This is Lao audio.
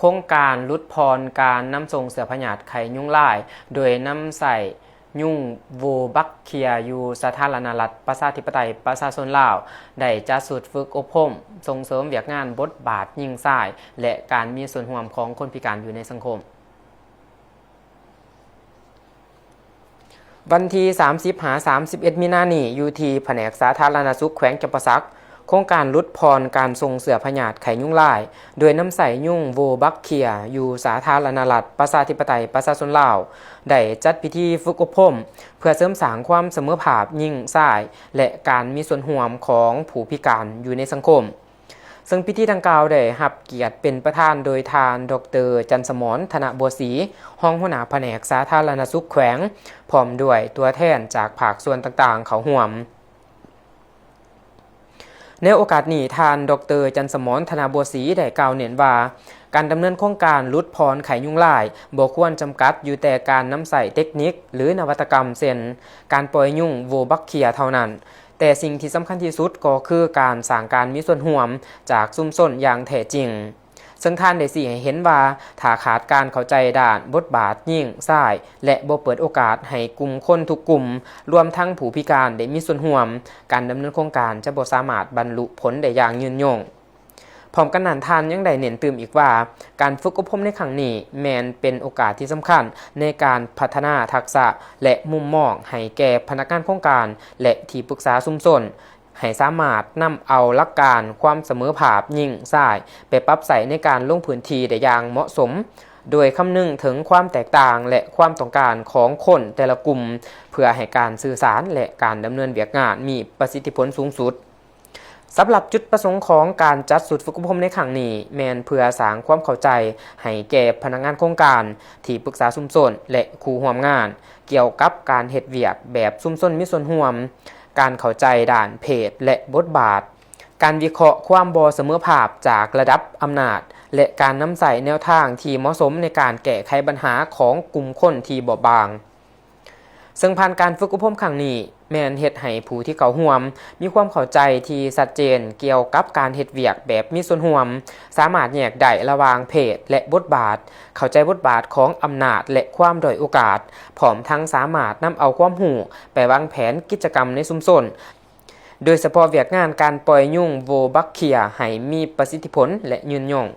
ໂຄງການຫຼຸດຜ່ອນການນຳສົ່ງເຊື້ອພະຍາດໄຂ້ຍຸງລາຍ ໂດຍນຳໃຊ້ຍຸງໂວບັກເຄຍ ຢູ່ສາທາລະນະລັດ ປະຊາທິປະໄຕ ປະຊາຊົນລາວ ໄດ້ຈັດຊຸດຝຶກອົບຮົມ ສົ່ງເສີມວຽກງານບົດບາດຍິງຊາຍ ແລະ ການມີສ່ວນຮ່ວມຂອງຄົນພິການຢູ່ໃນສັງຄົມ. ວັນທີສາມສິບຫາສາມສິບເອັດ ມີນານີ້ ຢູ່ທີ່ພະແນກສາທາລະນະສຸກແຂວງຈຳປາສັກ, ໂຄງການຫຼຸດຜ່ອນການສົ່ງເຊື້ອພະຍາດໄຂ້ຍຸງລາຍ ໂດຍນຳໃຊ້ຍຸງໂວບັກເຄຍ ຢູ່ສາທາລະນະລັດ ປະຊາທິປະໄຕ ປະຊາຊົນລາວ ໄດ້ຈັດພິທີຝຶກອົບຮົມ ເພື່ອເສີມສ້າງຄວາມສະເໝີພາບຍິງຊາຍ ແລະ ການມີສ່ວນຮ່ວມຂອງຜູ້ພິການຢູ່ໃນສັງຄົມ. ເຊິ່ງພິທີດັ່ງກ່າວໄດ້ຮັບກຽດເປັນປະທານໂດຍທ່ານ ດອກເຕີ ຈັນສະໝອນ ທະນະບົວສີ, ຮອງຫົວໜ້າພະແນກສາທາລະນະສຸກແຂວງ, ພ້ອມດ້ວຍຕົວແທນຈາກພາກສ່ວນຕ່າງໆເຂົ້າຮ່ວມ. ໃນໂອກາດນີ້, ທ່ານ ດອກເຕີ ຈັນສະໝອນ ທະນະບົວສີ ໄດ້ກ່າວເນັ້ນວ່າ ການດຳເນີນໂຄງການຫຼຸດຜ່ອນໄຂ້ຍຸງລາຍ ບໍ່ຄວນຈຳກັດຢູ່ແຕ່ການນຳໃຊ້ເຕັກນິກ ຫຼື ນະວັດຕະກຳ ເຊັ່ນ ການປ່ອຍຍຸງໂວບັກເຄຍເທົ່ານັ້ນ, ແຕ່ສິ່ງທີ່ສຳຄັນທີ່ສຸດກໍຄືການສ້າງການມີສ່ວນຮ່ວມຈາກຊຸມຊົນຢ່າງແທ້ຈິງ. ເຊິ່ງທ່ານໄດ້ຊີ້ໃຫ້ເຫັນວ່າ ຖ້າຂາດການເຂົ້າໃຈດ້ານບົດບາດຍິງຊາຍ ແລະ ບໍ່ເປີດໂອກາດໃຫ້ກຸ່ມຄົນທຸກກຸ່ມ, ລວມທັງຜູ້ພິການໄດ້ມີສ່ວນຮ່ວມ, ການດຳເນີນໂຄງການຈະບໍ່ສາມາດບັນລຸຜົນໄດ້ຢ່າງຍືນຍົງ. ພ້ອມກັນນັ້ນ, ທ່ານຍັງໄດ້ເນັ້ນຕື່ມອີກວ່າ ການຝຶກອົບຮົມໃນຄັ້ງນີ້ແມ່ນເປັນໂອກາດທີ່ສຳຄັນໃນການພັດທະນາທັກສະ ແລະ ມຸມມອງໃຫ້ແກ່ພະນັກງານໂຄງການ ແລະ ທີ່ປຶກສາຊຸມຊົນ ໃຫ້ສາມາດນຳເອົາຫຼັກການຄວາມສະເໝີພາບຍິງຊາຍ ໄປປັບໃຊ້ໃນການລົງພື້ນທີ່ໄດ້ຢ່າງເໝາະສົມ, ໂດຍຄຳນຶງເຖິງຄວາມແຕກຕ່າງ ແລະ ຄວາມຕ້ອງການຂອງຄົນແຕ່ລະກຸ່ມ ເພື່ອໃຫ້ການສື່ສານ ແລະ ການດຳເນີນວຽກງານມີປະສິດທິຜົນສູງສຸດ. ສຳລັບຈຸດປະສົງຂອງການຈັດຊຸດຝຶກອົບຮົມໃນຄັ້ງນີ້ ແມ່ນເພື່ອສ້າງຄວາມເຂົ້າໃຈໃຫ້ແກ່ພະນັກງານໂຄງການ, ທີ່ປຶກສາຊຸມຊົນ ແລະ ຄູ່ຮ່ວມງານ ກ່ຽວກັບການເຮັດວຽກແບບຊຸມຊົນມີສ່ວນຮ່ວມ, ການເຂົ້າໃຈດ້ານເພດ ແລະ ບົດບາດ, ການວິເຄາະຄວາມບໍ່ສະເໝີພາບຈາກລະດັບອຳນາດ ແລະ ການນຳໃຊ້ແນວທາງທີ່ເໝາະສົມໃນການແກ້ໄຂບັນຫາຂອງກຸ່ມຄົນທີ່ບອບບາງ. ເຊິ່ງຜ່ານການຝຶກອົບຮົມຄັ້ງນີ້ ແມ່ນເຮັດໃຫ້ຜູ້ທີ່ເຂົ້າຮ່ວມມີຄວາມເຂົ້າໃຈທີ່ຊັດເຈນກ່ຽວກັບການເຮັດວຽກແບບມີສ່ວນຮ່ວມ, ສາມາດແຍກໄດ້ລະຫວ່າງເພດ ແລະ ບົດບາດ, ເຂົ້າໃຈບົດບາດຂອງອຳນາດ ແລະ ຄວາມດ້ອຍໂອກາດ, ພ້ອມທັງສາມາດນຳເອົາຄວາມຮູ້ໄປວາງແຜນກິດຈະກຳໃນຊຸມຊົນ, ໂດຍສະເພາະວຽກງານການປ່ອຍຍຸງໂວບັກເຄຍໃຫ້ມີປະສິດທິຜົນ ແລະ ຍືນຍົງ.